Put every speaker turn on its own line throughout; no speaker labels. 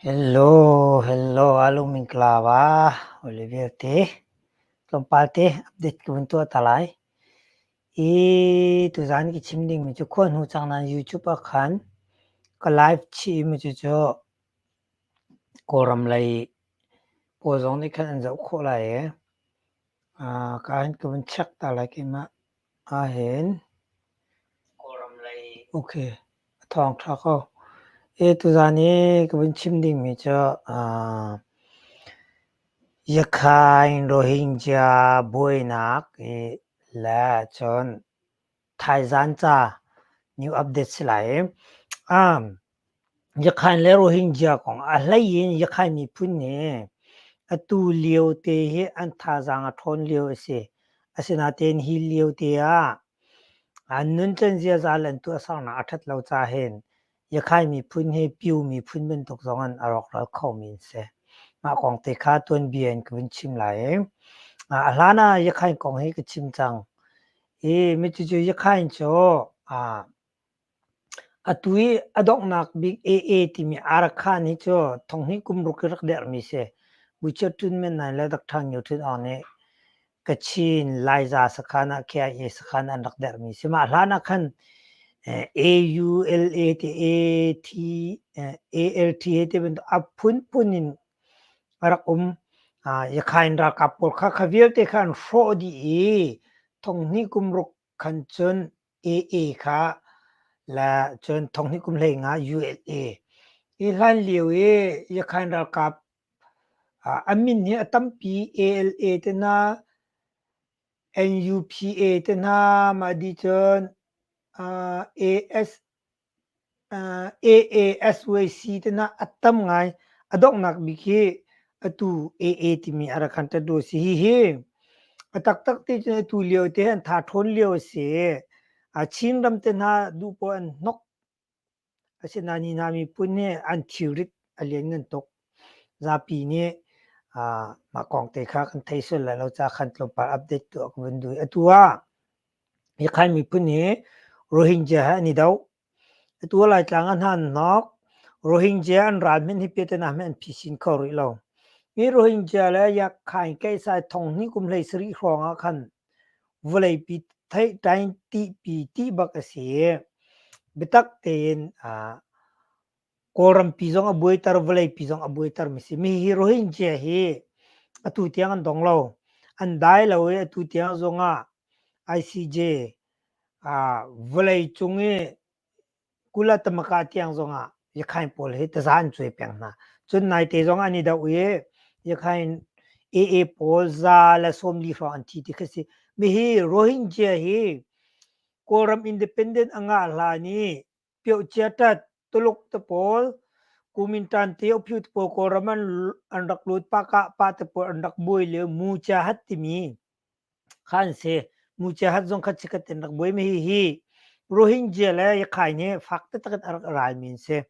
Hello, hello, alung klava, Olivia te, tlawmpal te update ka vun tuah ta lai. I tuzan ka chim dingmi cu khua hnu cang nain YouTube ah khan ka live chih mi cu cu Kawlram lei pawl zong nih khan an zoh khawh lai i ka hin ka vun check ta lai keimah ahhin. Okay, a thawng ṭha ko. E tuzan i ka vun chim dingmi cu Yakhain Rohingya buainak i le cun thaizan ca new update si lai i Yakhain le Rohingya kong a hlei in Yakhain miphun hi atu lio te hi an thazaang a ṭhawn lio a si. Asinain hi lio te ah an nuncan ziaza le an tuahsernak a ṭhat lo ca hin Yakhain miphun hi Pyu miphun bantuk zong in a rawkral khomi an si. Mah kong te kha tuanbia in ka vun chim lai i a hlan ah Yakhain kong hi ka chim cang. I micucu Yakhain cu Atu i a donghnak bik AA timi Arakhan hi cu thonghnih kum ruk i rak derhmi a si. Buchiat Ṭun Men Naing le Dr. Nyo Htun Aung nih Kachin Laiza sakhan ah KIA sakhan an rak derhmi a si. Mah hlan ah khan AULA te AT, ALT te bantuk a phunphun in a rak um. Yakhain ralkap pawl kha kha vialte kha an hrawh dih i thonghnih kum ruk khan cun AA kha le cun thonghnih kum 15 ULA. Hi hlan lio i Yakhain ralkap a min hi a tampi ALA te hna, NUPA te hna, mah dih cun AS AASYC te hna a tam ngai. A donghnak bik hi atu AA timi a rak han ṭat si. Hihi a taktak ti cun atu lio te an tha ṭhawn lio a si. Chinram te hna duh poah an hnok. Asinain hi hna miphun hi an thilrit a lianngan tuk. Zapi nih mah kong te kha kan thei sual lai lo ca khan tlawmpal update tuah ka vun duh. Atu ah Yakhain miphun hi Rohingya he an i doh. Atu ah Laitlang ah hna an hnawk. Rohingya an ral hmanh hi piahtana hmanh an phisin kho rih lo. Hi Rohingya le Yakhain keisai thong hnih kum 17 hrawng ah khan vawleipi theih ṭain tihpi tih bak a si i biatak tein Kawlrampi zong a buaiter, vawleipi zong a buaiter mi si. Mi hi Rohingya hi atu tiang an dong lo. An dai lo i atu tiang zong ah ICJ vawlei cung i kula tamaka tiang zong ah Yakhain pawl hi taza an cuai peng hna. Cun naite zong an i doh i Yakhain AA pawl za le 40 hrawng an thi ti khi si. Mi hi Rohingya hi Kawlram independent a ngah hlan i Piohciatat, Tuluk te pawl, Kuomintang te Ophiu te pawl Kawlram an rak lut pah pa te pawl an rak buai lio Muciahat timi kha an si. Muciahat zong kha chikkhat in rak buai mi hihi Rohingya le Yakhai nih fak taktak in a rak ralmi an si.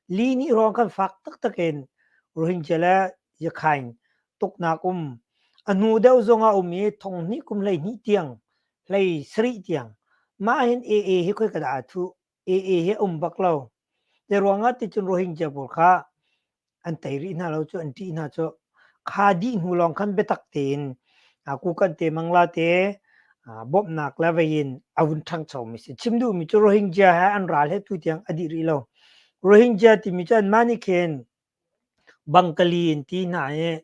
Li nih ruang khan fak taktak in Rohingya le Yakhain tuknak um. A hnu deuh zong ah um i thong hnih kum 12 tiang 17 tiang. Mah hin AA hi khoi ka dah aa thuh? AA hi a um bak lo. Te ruangah ticun Rohingya pawl kha an tei rih hna lo cu an ṭih hna cu. Kha dih hnu lawng khan biatak tein Kukan te Mangla te bawmhnak le vei in a vun ṭhangchomi si. Chim duhmi cu Rohingya he an ral he tu tiang a dih rih lo. Rohingya timi cu anmah nih khin Bangkali in ti hna i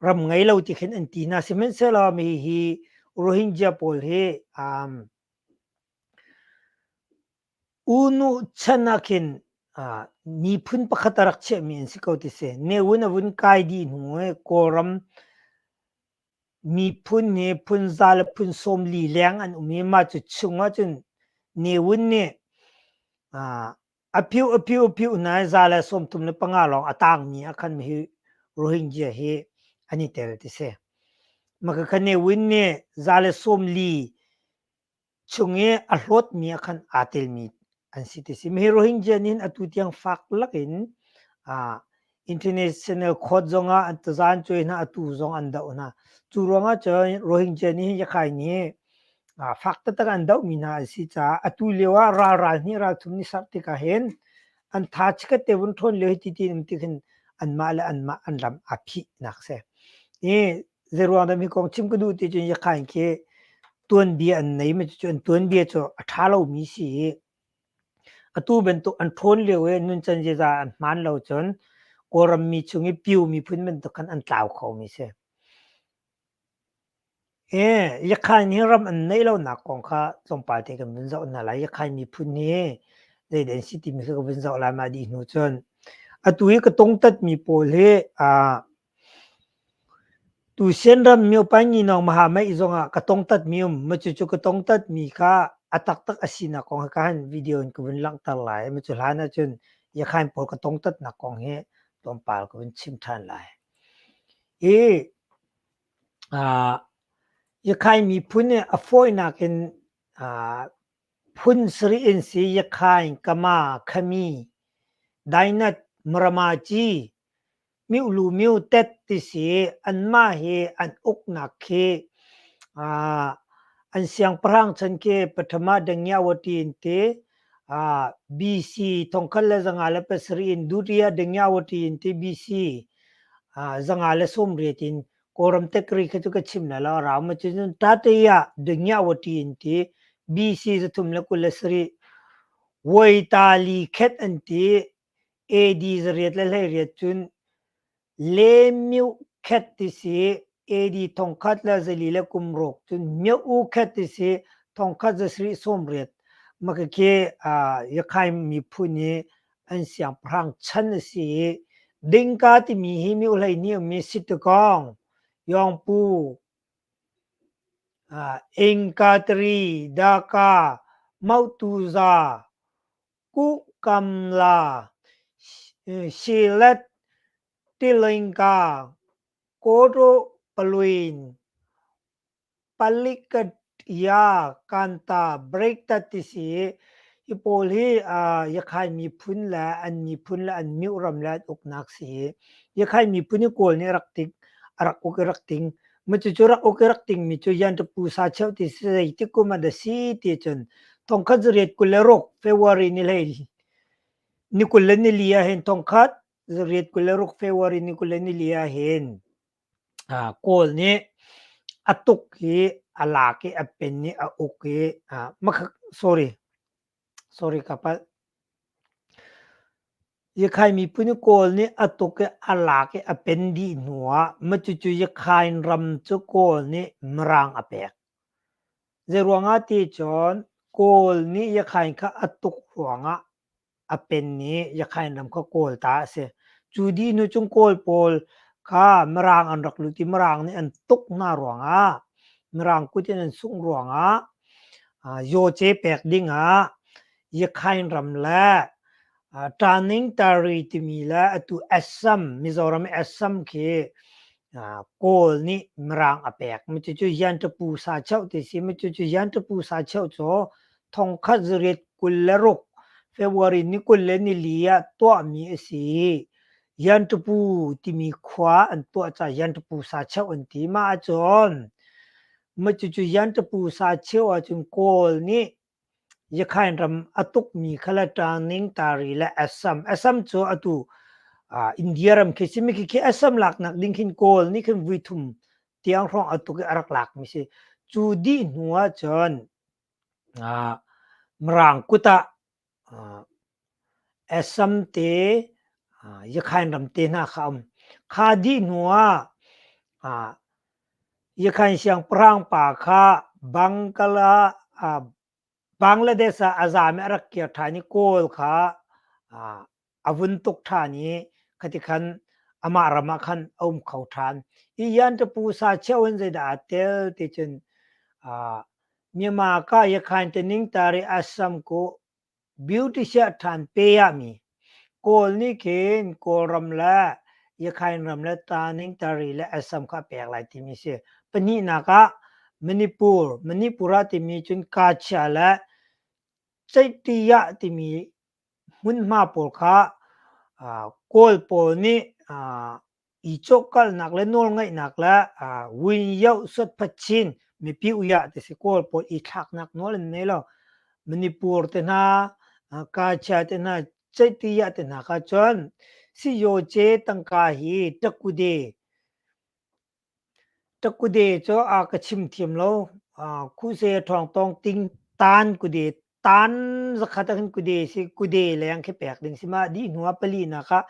ram ngei lo ti khin an ti hna. Sihmanhsehlaw mi hi Rohingya pawl hi Unu chan ah khin miphun pakhat a rak chiahmi an si ko ti si. Ne Win a vun kai dih hnu i Kawlram miphun hi phun za le phun 40 leng an um i mah cu chung ahcun Ne Win nih a phiu a phiu a phiu hna i 135 lawng a tangmi ah khan hi Rohingya hi an i tel ti si. Mah kha Ne Win nih 140 chung i a hlawtmi ah khan aa telmi an si ti si. Hi Rohingya nih hin atu tiang fak lakin international court zongah an taza an cuai hna, atu zong an doh hna. Cu ruangah cun Rohingya nih hin Yakhai nih fak taktak an dohmi hna an si caah atu lio ah ral ral hnih ral thum nih sarh tikah hin. An tha chikkhat te vun ṭhawn lio hi ti ti um ti khin anmah le anmah an ram aa phihnak si. I zeiruang dah mi kong chim ka duh ti cun Yakhain khi tuanbia an nei ma cu an tuanbia cu a ṭha lomi si i atu bantuk an ṭhawn lio i nuncan ziaza an hmaan lo cun Kawlram mi chung i Pyu miphun bantuk khan an tlau khomi si. Yakhain hi ram an neih lonak kong kha tlawmpal te kan vun zoh hna lai. Yakhain miphun hi zeidah an si timi kha ka vun zoh lai mah dih hnu cun. Atu hi ka tungtatmi pawl hi tu Sianram myopan nginawng maha-meih zongah ka tongtatmi um. Macucu ka tongtatmi kha a taktak a sinak kong hi ka han video in ka vun langhter lai. Macu hlan ahcun Yakhain pawl ka tongtatnak kong hi tlawmpal ka vun chim ṭhan lai. Hi Yakhain miphun hi a fawinak in phun sarih in si Yakhain, Kama, Khami, Dainat, Muramaci, Miulu Myotet ti si anmah hi an uknak khi an siangpahrang chan khi Pathama Dangyawati in ti BC 1507 in Dutiya Dangyawati in ti BC 518 in Kawlram tekri kha cu ka chim lai lo rau ma cun Tataya Dangyawati in ti BC 327 Waitali khet an ti AD 818 cun Lemyu khet ti si AD 1406 cun Myo khet ti si 1780 makakhe Yakhain miphun i an siangpahrang chan a si i Dingka timi hi myo 12 ummi Sittagong, Yongpu, Ingkatri, Daka, Mautuza, Kuhkamla, Silet, Tilingka, Kawṭaw-Paluin, Palikatya, Kanta, Breiktat ti si i hi pawl hi Yakhai miphun le an miphun le an miuram le an uknak si i Yakhai miphun hi Kawl nih rak tik a rak uk i rak ting. Cucu rak uk i rak tingmi cu Yantapu sa cheu ti si zeitik kum ah dah si ti cun 1926 February ni hlei ni 24 ah hin 1926 February ni 24 ah hin Kawl nih a tuk i a lak i a pen i a uk i sorry sorry ka palh. Yakhai miphun i Kawl nih a tuk i a lak i a pen dih hnuah macucu Yakhain ram cu Kawl nih Mirang a pek. Zeiruangah ti cun Kawl nih Yakhain kha a tuk ruangah a pen i Yakhain ram kha Kawl ta a si. Cu dih hnu cun Kawl pawl kha Mirang an rak lut i Mirang nih an tuk hna ruangah Mirang kut in an sungh ruangah Yawce pek dingah Yakhain ram le Turning Tari timi le atu Assam, Mizoram i Assam khi Kawl nih Mirang a pek. Cucu Yantapu sacheu ti si. Cucu Yantapu sacheu cu 1926 February ni 24 ah tuahmi a si. Yantapu timi khua an tuah caah Yantapu sacheu an ti. Mah ahcun cucu Yantapu sacheu ahcun Kawl nih Yakhain ram a tukmi kha le Turning Tari le Assam. Assam cu atu India ram khi si. Mikhi khi Assam laknak ding khin Kawl nih khin vui thum tiang hrawng a tuk i a rak lakmi si. Cu dih hnu ahcun Mirang kut ah Assam te, Yakhain ram te hna kha a um. Kha dih hnu ah Yakhain siangpahrang pa kha Bangladesh ah a zaam i a rak kir ṭhan i Kawl kha a vun tuk ṭhan i khati khan amah ram ah khan a um kho ṭhan. Hi Yantapu sa cheu in zeidah aa tel ti cun Myanmar ka Yakhain Taning Tari Assam ku Beauty siah ṭhan pe ah mi Kawl nih khin Kawlram le Yakhain ram le Taning Tari le Assam kha a pek lai timi si. Pahnihnak ah Manipur, Manipur ah timi cun Kachia le Ceitiyah timi hmunhma pawl kha Kawl pawl nih i cawhkalhnak le nawlngaihnak le Win-yoh Suatphat-chin mipi uiah ti si Kawl pawl i thlaknak nawl an nei lo. Manipur te hna, Kachia te hna, Ceihtiah te hna kha cun siyoce tangka hi takude takude cu a ka chim thiam lo. Khuse ṭhawng tawng ting tan kude tan zakhat ah khin kude si kude leng khi pek ding si mah dih hnu ah palinak ah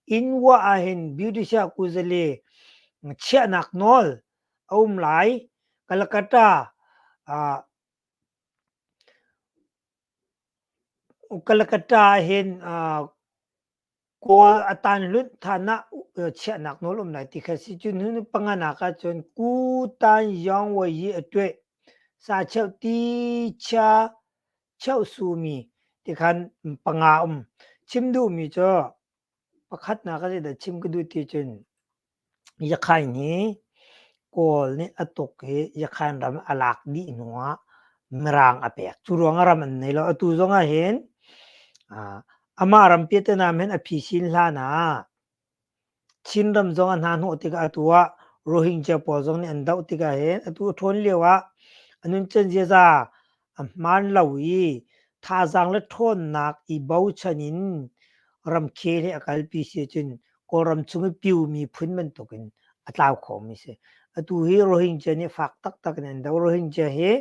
inn wah ah hin beauty kuzale chiahnak nawl a um lai. Kalakata Kalakata ah hin Kawl a tan hlunh than ah chiahnak nawl um lai ti kha si. Cun hnu panganak ahcun Ku Tan Yong Wai Yi a tuah. Sa cheuh ti chia cheuh sumi ti khan panga um. Chim duhmi cu Pakhatnak a zeidah chim ka duh ti cun Yakhain hi Kawl nih a tuk i Yakhain ram a lak dih hnu ah Mirang a pek. Cu ruangah ram an nei lo. Atu zong ah hin amah ram piatanam hin a phisin hlan ah Chinram zong a hna hnawh tikah atu ah Rohingya pawl zong nih an doh tikah hin atu a ṭhawn lio ah a nuncan ziaza a hmaan lo i thazaang le ṭhawnnak i bochan in ramkhel hi a kalpi si ahcun Kawlram chung i Pyu miphun bantukin a tlau khomi si. Atu hi Rohingya nih fak taktak in an doh. Rohingya hi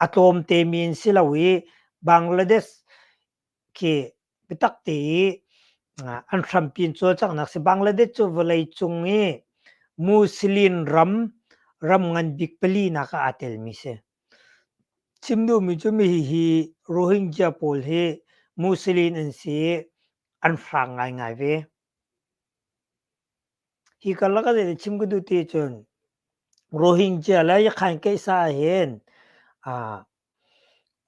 a tlawmte mi an si lo i Bangladesh khi biatak te i an hrampi in cawlcanghnak si. Bangladesh cu vawleicung i Muslim ram ram ngan bik palinak ah aa telmi si. Chim duhmi cu mi hihi Rohingya pawl hi Muslim an si i an hrang ngaingai ve. Hi karlak ah zeidah chim ka duh ti cun Rohingya le Yakhain Keisa ah hin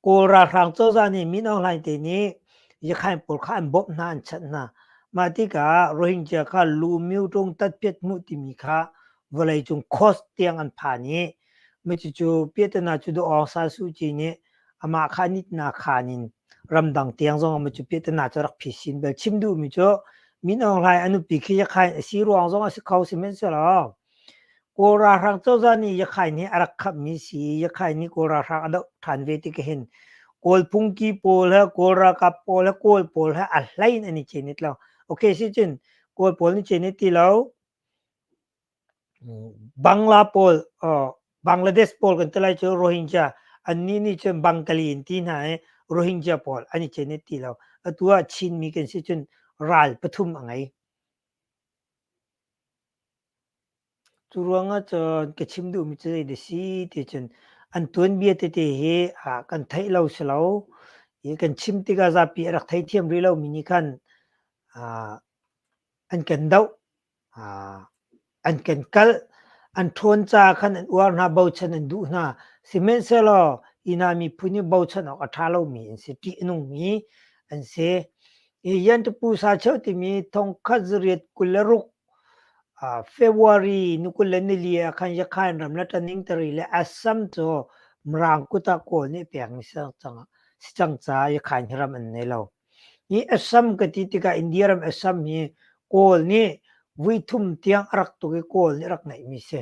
Kawl ralhrang cozah nih Min Aung Hlaing te nih Yakhain pawl kha an bawmh hna, an chanh hna. Mah tikah Rohingya kha lu myo ṭung tatpiat hmuh timi kha vawleicung coast tiang an phan i cucu piahtana cu Daw Aung San Suu Kyi nih amah kha nitnak khaan in ramdang tiang zong ah cu piahtana cu rak phisin bal. Chim duhmi cu Min Aung Hlaing a nupi khi Yakhain a si ruang zong a si kho sihmanhsehlaw Kawl ralhrang cozah nih Yakhain hi a rak khammi si i Yakhain nih Kawl ralhrang a doh ṭhan ve tik ahhin Kawl phungki pawl he Kawl ralkap pawl he Kawl pawl he a hlei in an i cenit lo. Okay si cun Kawl pawl nih cenit ti lo. Bangla pawl, Bangladesh pawl kan ti lai cu Rohingya annih nih cun Bangali in ti hna i Rohingya pawl an i cenit ti lo. Atu ah Chinmi kan si cun ral pathum a ngei. Cu ruangah cun ka chim duhmi cu zei dah si ti cun an tuanbia tete hi kan theih lo si lo. Hi kan chim tikah zapi a rak theithiam rih lomi nih khan an kan doh. An kan kalh. An ṭhawn caah khan an uar hna, bochan an duh hna. Sihmanhsehlaw hi hna miphun hi bochan awk a ṭha lomi an si, ṭih a nungmi an si. Hi Yantapu Sacheu timi thongkhat zariat 26 February ni 24 ah khan Yakhain ram le Taningtari le Assam cu Mirang kut ah Kawl nih pekmi si cang caah Yakhain hi ram an nei lo. Hi Assam ka ti tikah India ram Assam hi Kawl nih voi thum tiang a rak tuk i Kawl nih a rak ngeihmi si.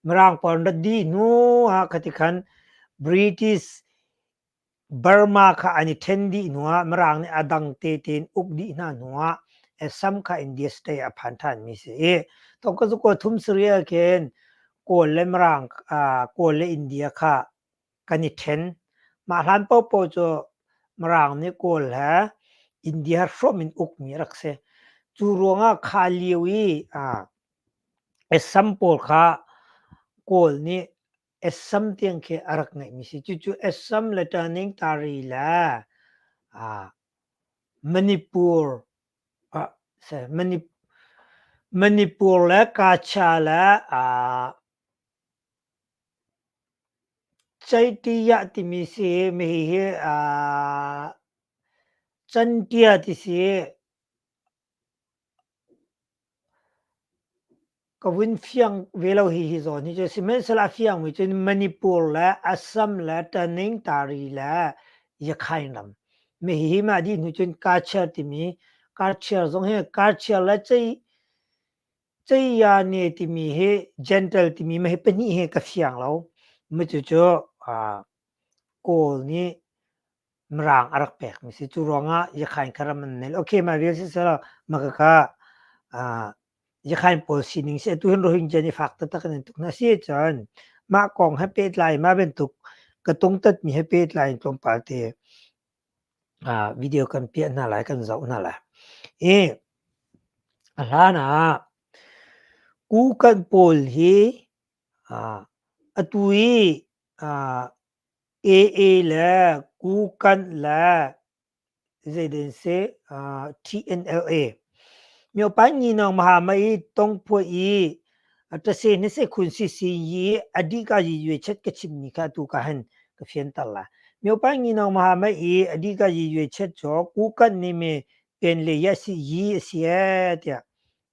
Mirang pawl an rat dih hnu ah khati khan British Burma kha an i ṭhen dih hnuah Mirang nih a dang tete in uk dih hna hnuah Assam kha India state ah a phan ṭhanmi si i Tawkazukaw thum sarih ah khin Kawl le Mirang Kawl le India kha kan i ṭhen. Mah hlan paohpaoh cu Mirang nih Kawl he India hrawm in ukmi a rak si. Cu ruangah kha lio i Assam pawl kha Kawl nih Assam tiang khi a rak ngeihmi si. Cucu Assam le Taningtari le Manipur Manipur le Kacha le Caitiyah timi si i hihi Cantia ti si. Ka vun fiang ve lo hihi zawn hi cu sihmanhsehlaw a fiangmi cun Manipur le Assam le Taningtari le Yakhain ram. Mi hihi mah dih hnu cun Kachar timi Kachar zong hi Kachar le Cei Ceiyane timi hi Gentle timi mah hi pahnih hi ka fiang lo. Cucu Kawl nih. Mirang a rak pekmi si. Cu ruangah Yakhain kha ram an nel. Okay, mah vial siselaw makaka Yakhain pawl sining si atu hin Rohingya nih fak taktak in an tuk hna. Si ahcun mah kong he pehtlai mah bantuk ka tungtatmi he pehtlai in tlawmpal te video kan piah hna lai, kan zoh hna lai. I a hlan ah Kukan pawl hi atu i AA le Kukan le zeitin si TNLA myopa nyinawng mahama i tongphuah i tase hnase khun si si yi adika yi yue chet ka chimmi kha tu ka han ka fianter la. Myopa nyinawng mahama i adika yi yue chet cho Kukan ni me pen le ya si yi a si e tiah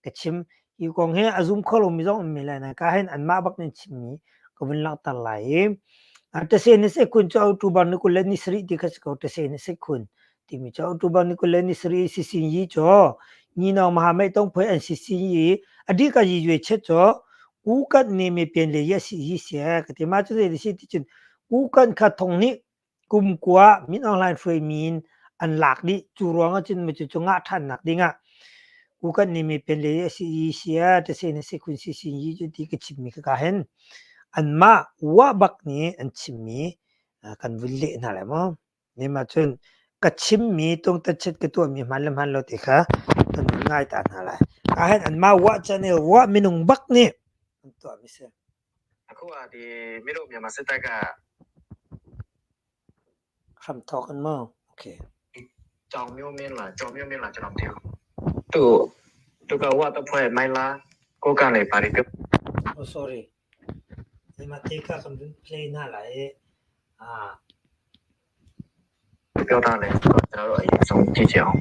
ka chim. Hi kong hi a zum kho lomi zong um men lai nain ka hin anmah bak nih chimmi ka vun langhter lai i tase ni se khun cu October ni 27 ti kha si ko. Tase ni se khun timi cu October ni 27 si sin yi cu Nyinawng Mahamei tong phoi an si sin yi adi ka yi yue chet cu ku kan ne me pen le ye si yi se ka ti ma cu zei si ti cun ku kan kha thong nih kum kua Min Aung Hlaing hruaimi in an lak dih. Cu ruang ah cun cu ngah ṭhannak ding ah ku kan nih mi pen le a si i sia tase na si khun si sin yi cu ti ka chimmi kha ka hin anmah wa bak nih an chimmi kan vun leh hna lai maw. Nih cun ka chimmi tungtatchet ka tuahmi hman le hman lo ti kha kan vun ngai ta hna lai. Ka hin anmah wa channel wa minung bak nih an tuahmi si.
အခုကဒီမင်းတို့မြန်မာစစ်တပ်က
Hramthawk in maw? Okay.
ကြောင်မျိုးမင်းလားကြော်မျိုးမင်းလားကျွန်တော်မသိဘူးသူသူကဝတ်တဖွဲ့မိုင်းလားကိုကလည်းပါရီပြော
Oh sorry. Lima te kha kan vun play hna lai i ah
ပြောတာလဲကျွန်တော်တို့အရင်ဆုံးကြည့်ကြအောင်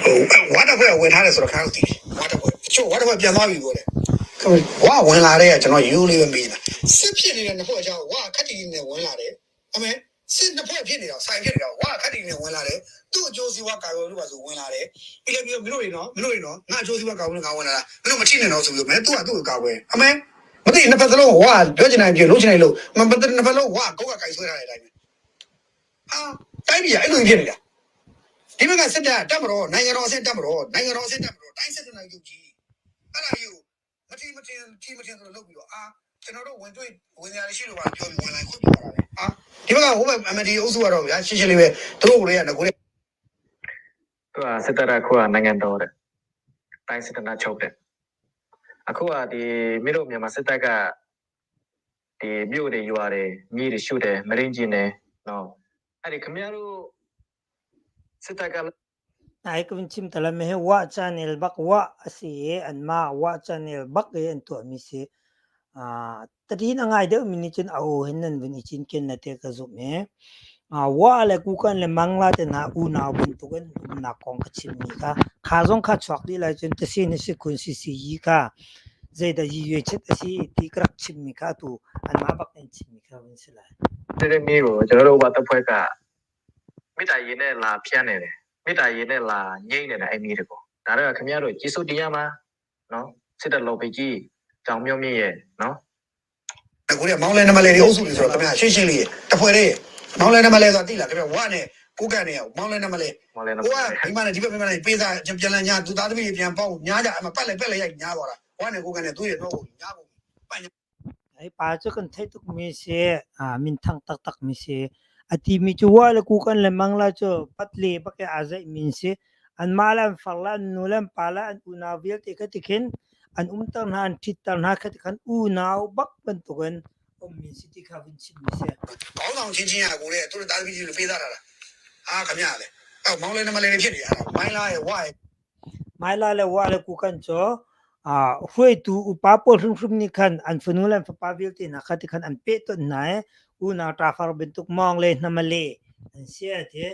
ဟိုဝါတပ်ဖွဲ့ကဝင်ထားတယ်ဆိုတော့ခါတော့သိတယ်ဝါတပ်ဖွဲ့တချို့ဝါတပ်ဖွဲ့ပြန်သွားပြီပေါ့လေဝါဝင်လာတဲ့ကကျွန်တော်ယူလေးပဲမေးတာစစ်ဖြစ်နေတဲ့နှစ်ဖွဲ့အကြောင်းဝါခက်တီနဲ့ဝင်လာတယ်အမေစစ်နှစ်ဖွဲ့ဖြစ်နေတာဆိုင်ဖြစ်နေတာဝါခက်တီနဲ့ဝင်လာတယ်သူ့အကျိုးစီးပွားကာကွယ်လို့ပါဆိုဝင်လာတယ်ပြီးလည်းပြီးတော့မင်းတို့တွေနော်မင်းတို့တွေနော်ငါအကျိုးစီးပွားကာကွယ်လို့ငါဝင်လာတာမင်းတို့မထိနဲ့တော့ဆိုပြီးမင်းသူ့ကသူ့ကိုကာကွယ်အမေမသိနှစ်ဖက်စလုံးဝါပြောချင်တယ်ပြောလို့ချင်တယ်လို့မနှစ်ဖက်လုံးဝါကောက်ကကြိုက်ဆွဲထားတဲ့အတိုင်းပဲဟာတိုင်းပြည်ကအဲ့လိုဖြစ်နေတာ ဒီဘက်ကစစ်တပ်တက်မတော်နိုင်ငံတော်အဆင့်တက်မတော်နိုင်ငံတော်အဆင့်တက်မတော်တိုင်းစစ်တပ်နိုင်ရုပ်ကြီးအဲ့ဒါကြီးကိုမထီမထင်ထီမထင်ဆိုလို့လုပ်ပြီးတော့အာကျွန်တော်တို့ဝင်တွေ့ဝင်ရရှိလို့ပါပြောပြီးဝင်လာခွင့်ပြုတာပဲအာဒီဘက်ကဟိုဘက် MD အုပ်စုကတော့ဗျာရှင်းရှင်းလေးပဲသူတို့တွေကငကို
သူကစစ်တပ်ကခုကနိုင်ငံတော်တဲ့တိုင်းစစ်တပ်ချုပ်တဲ့အခုကဒီမင်းတို့မြန်မာစစ်တပ်ကဒီမြို့တွေရွာတွေမြေတွေရှုတယ်မရင်းကျင်တယ်နော်အဲ့ဒီခင်ဗျားတို့စစ်တပ်က
Nai ka vun chim tala me hi wa channel bak wa a si i anmah wa channel bak i an tuahmi si. Tatin a ngai deuhmi nih cun a aw hin nan vun i cinken la tiah ka zumh i wa le kukan le mangla te hna unau bantuk in umnak kong ka chimmi kha kha zong kha chuak dih lai cun tasin hi si khun si si yi kha zeidah yi yue chet a si ti ka rak chimmi kha atu anmah bak in chimmi kha vun si lai.
တဲ့မျိုးကိုကျွန်တော်တို့ဘာတပ်ဖွဲ့ကမိတာရင်နဲ့လာဖျက်နေတယ်မိတာရင်နဲ့လာညိမ့်နေတယ်အဲ့မျိုးတွေကိုဒါတော့ခင်ဗျားတို့ကျေစုတရားမှာနော်စစ်တပ်လော်ဘီကြီးကြောင်မျိုးမြင့်ရဲ့နော်
ငကိုတွေကမောင်းလဲနမလဲတွေအုပ်စုတွေဆိုတော့ခင်ဗျာရှင်းရှင်းလေးတဖွဲ့လေးမောင်းလဲနမလဲဆိုတာသိလားခင်ဗျာဝါနဲ့ကိုကန်နေမောင်းလဲနမလဲ
မော်လဲနော်
ဟိုကမိမနဲ့ဒီဘက်မိမနဲ့ပေးစားပြန်လည်ညာသူသားသမီးတွေပြန်ပေါက်ညာကြအမပတ်လဲပက်လဲရိုက်ညာသွားတာဝါနဲ့ကိုကန်နဲ့သူ့ရဲ့တော့ညာကုန်ပတ်ညာ
Hi pa cu kan theih tukmi si, minthang taktakmi si. A timi cu wa le kukan le mangla cu patle bak i aa zeihmi an si. Anmah le an far le an nu le an pa le an unau vialte kha tikhin an umter hna, an ṭhitter hna kha tikhan unau bak bantukin ummi si ti kha vun chimmi si.
ခေါင်းဆောင်ချင်းချင်းရကိုလေသူတို့သားသမီးတွေပေးစားတာလားအာခင်ဗျာလေအဲ့မောင်းလဲနမလဲဖြစ်နေရတာမိုင်းလားရဲ့ဝါရဲ့
Maila le wa le kukan cu hruaitu upa pawl hrimhrim nih khan an fanu le an fapa vialte hna kha tikhan an peh tawn hna i unau ṭafar bantuk mawng le hnamale an si a ti.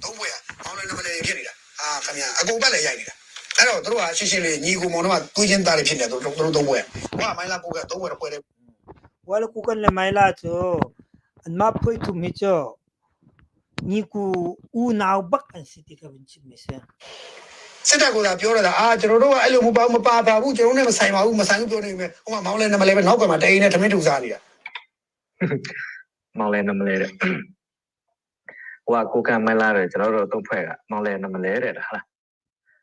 သုံးပွဲမောင်းလဲနမလဲဖြစ်နေတာအာခင်ဗျာအကုန်ပတ်လဲရိုက်နေတာအဲ့တော့တို့ကရှင်းရှင်းလေးညီကိုမောင်တို့ကတွေးချင်းသားတွေဖြစ်နေတယ်တို့တို့သုံးပွဲဝါမိုင်းလားကိုကသုံးပွဲတော့ပွဲတယ်
Wa le kukan le Maila cu anmah phuai thum hi cu niku unau bak an si ti kha vun chimmi si.
စစ်တပ်ကပြောရတာအာကျွန်တော်တို့ကအဲ့လိုမပါမပါပါဘူးကျွန်တော်တို့နဲ့မဆိုင်ပါဘူးမဆိုင်ဘူးပြောနေမယ်ဟိုမှာမောင်းလဲနမလဲပဲနောက်ကမှတအိမ်နဲ့ထမင်းထူစားနေတာ
မောင်လဲနမလဲတဲ့ ဟိုကကိုကမိုင်းလာတယ်ကျွန်တော်တို့တုံးဖွဲ့ကမောင်လဲနမလဲတဲ့ဟာလား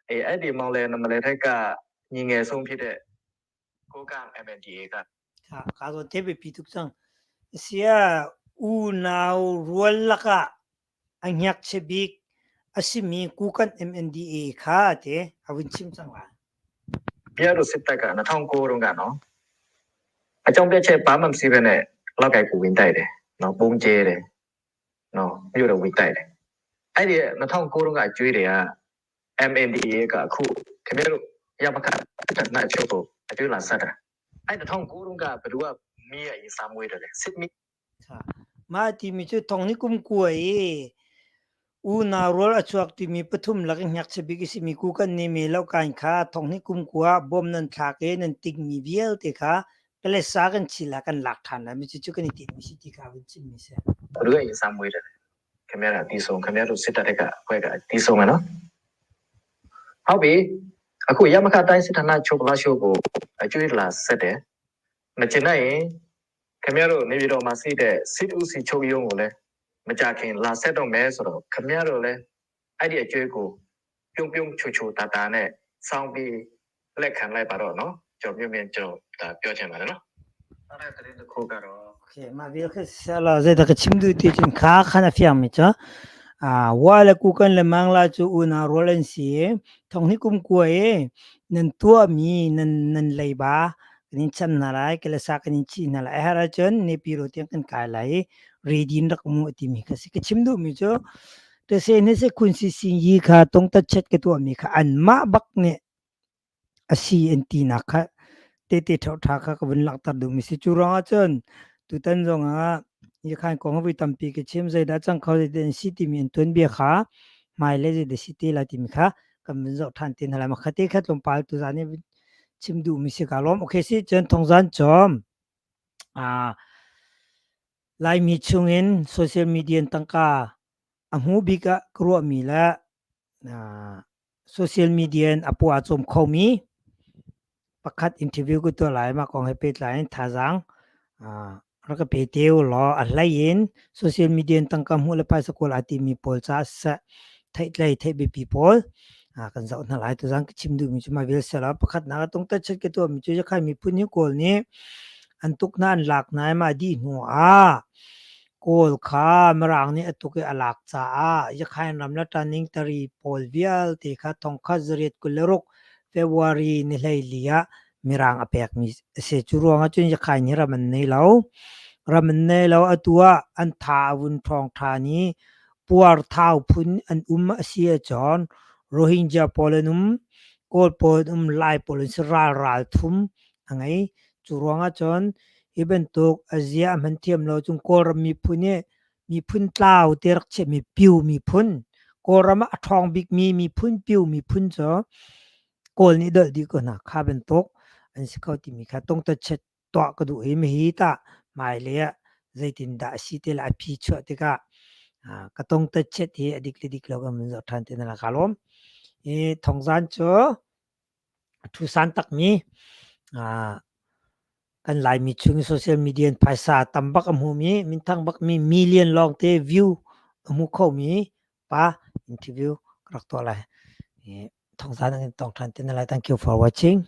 အေးအဲ့ဒီမောင်လဲနမလဲထက်ကညီငယ်ဆုံးဖြစ်တဲ့ကိုက MNDA က
Kha ka zawn te biapi tuk cang. Sia unau rual lakah a ngakchia bik a simi Kukan MNDA kha te a vun chim cang lai.
ပြရတို့စစ်တပ်က2009တုန်းကနော်အကြောင်းပြချက်ဘာမှမရှိဘဲနဲ့လောက်ကိုက်ကိုဝင်တိုက်တယ်နော်ပုံကျဲတယ်နော်မြို့တော်ဝင်တိုက်တယ်အဲ့ဒီ2009တုန်းကအကျွေးတွေက MNDA ကအခုခင်ဗျားတို့ရပခတ်တနတ်ချုပ်ကိုအကျွေးလာဆက်တာအဲ့2009တုန်းကဘယ်သူကမီးရရင်စားမွေးတယ်လဲစစ်မီ
Kha. Mah timi cu thong ni kum kua i unau rual a chuak timi pathum lak i ngakchia bik a simi Kukan nih me lo kain kha thong ni kum kua bom nan thlak i nan tikmi vialte kha palesa kan chil ah kan lak ṭhan lai. Cucu kan i tinhmi si ti kha vun chimmi si.
ဘယ်သူကရင်စားမွေးတယ်လဲခင်ဗျားကတီးဆုံးခင်ဗျားတို့စစ်တပ်တက်ကအဖွဲ့ကတီးဆုံးမယ်နော်ဟုတ်ပြီအခုရမခတိုင်းစစ်ဌာနချုပ်လာရှိုးကိုအကျွေးလာဆက်တယ်မကျင်နိုင်ရင်ခင်ဗျားတို့နေပြည်တော်မှာရှိတဲ့စစ်ဦးစီချုပ်ရုံးကိုလည်းမကြခင်လာဆက်တော့မယ်ဆိုတော့ခင်ဗျားတို့လည်းအဲ့ဒီအကျွေးကိုပြုံးပြုံးချိုချိုတာတာနဲ့စောင်းပြီးလက်ခံလိုက်ပါတော့နော်ကျွန်တော်မြင်မြင်ကျွန်တော်ဒါပြောချင်ပါတယ်နော်အဲ့ဒါတရင်တစ်ခုကတော့
Okay, mah vial khi sela zeidah ka chim duh ti cun kha khan a fiangmi cu wa le kukan le mangla cu unau rual an si i thong hi kum kua i nan tuahmi nan nan leiba kan in cham hna lai, kelesa kan in chih hna lai. A herh ahcun Nepiro tiang kan kai lai i ready in rak um u timi kha si. Ka chim duhmi cu tese ne se khun si sing yi kha tongtat chet ka tuahmi kha anmah bak nih a si an tinak kha tehte ṭha kha ka vun langhter duhmi si. Cu ruangah cun tutan zongah Yakhan kong voi tampi ka chim zeidah cang kho zeidah an si timi an tuanbia kha hmailei zeidah si te lai timi kha kan vun zoh ṭhan te hna lai. Makha te kha tlawmpal tuzaan i chim duhmi si ka lawm. Okay si cun thongzan cawm Laimi chungin social media in tangka a hmu bik ah ka ruahmi le social media in a paw aa cawm khomi pakhat interview ka tuah lai. Mah kong he pehtlai in thazaang rak ka pe te u law a hlei in social media in tangka hmuh le phaisa kawl aa timi pawl caah siseh theihtlei theih biapi pawl kan zoh hna lai. Tuzaan ka chim duhmi cu mah vial si lo. Pakhatnak ah tungtat chat ka tuahmi cu Yakhai miphun hi Kawl nih an tuk hna an lak hna i mah dih hnu ah Kawl kha Mirang nih a tuk i a lak caah Yakhain ram le Taning tari pawl vialte kha thongkhat zariat 26 February ni 14 ah Mirang a pekmi a si. Cu ruangah cun Yakhain hi ram an nei lo. Ram an nei lo. Atu ah an tha a vun ṭhawng ṭhan i puarthau phun an um a si ahcun Rohingya pawl an um, Kawl pawl an um, Lai pawl an si ral ral thum a ngei. Cu ruangah cun hi bantuk a zia a hman thiam lo cun Kawlram miphun hi miphun tlau te rak chiahmi Pyu miphun, Kawlram ah a ṭhawng bikmi miphun Pyu miphun cu Kawl nih dolh dih ko hna. Kha bantuk an si kho timi kha tungtachet tuah ka duh i mihi tah hmailei ah zeitindah a si te le a phi chuah tikah ka tungtachet hi a dik le dik lo kan vun zoh ṭhan te hna lai. Kaa lawm. Hi thongzan cu A ṭhusan takmi kan Laimi chung i social media in phaisa tam bak a hmumi, minthang bakmi million lawngte view a hmu khomi pa interview ka rak tuah lai. Thawngzan an in tong ṭhan te hna lai. Thank you for watching.